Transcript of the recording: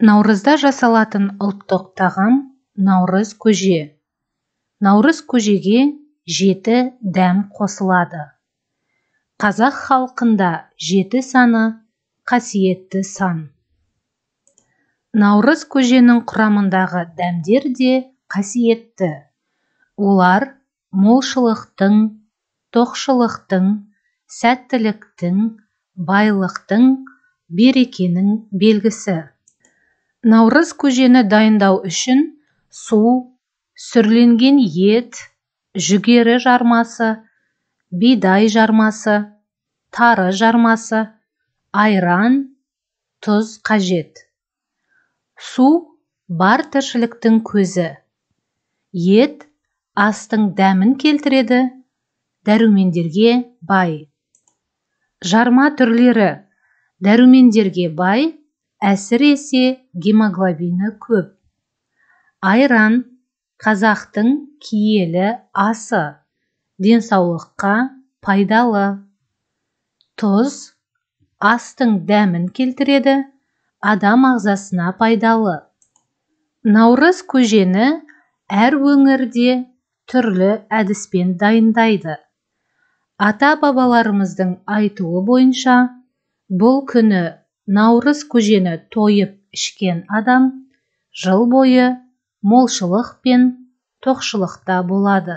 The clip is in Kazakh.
Наурызда жасалатын ұлттық тағам наурыз көже. Наурыз көжеге 7 дәм қосылады. Қазақ халқында 7 саны қасиетті сан. Наурыз көженің құрамындағы дәмдер де қасиетті. Олар молшылықтың, тоқшылықтың, сәттіліктің, байлықтың, берекенің белгісі. Наурыз көжені дайындау үшін су, сүрленген ет, жүгері жармасы, бидай жармасы, тары жармасы, айран, тұз қажет. Су бар тіршіліктің көзі. Ет астың дәмін келтіреді, дәрумендерге бай. Жарма түрлері дәрумендерге бай, әсіресе гемоглобині көп. Айран қазақтың киелі асы, денсаулыққа пайдалы. Тұз астың дәмін келтіреді, адам ағзасына пайдалы. Наурыз көжені әр өңірде түрлі әдіспен дайындайды. Ата-бабаларымыздың айтуы бойынша, бұл күні наурыз көжені тойып ішкен адам жыл бойы молшылық пен тоқшылықта болады.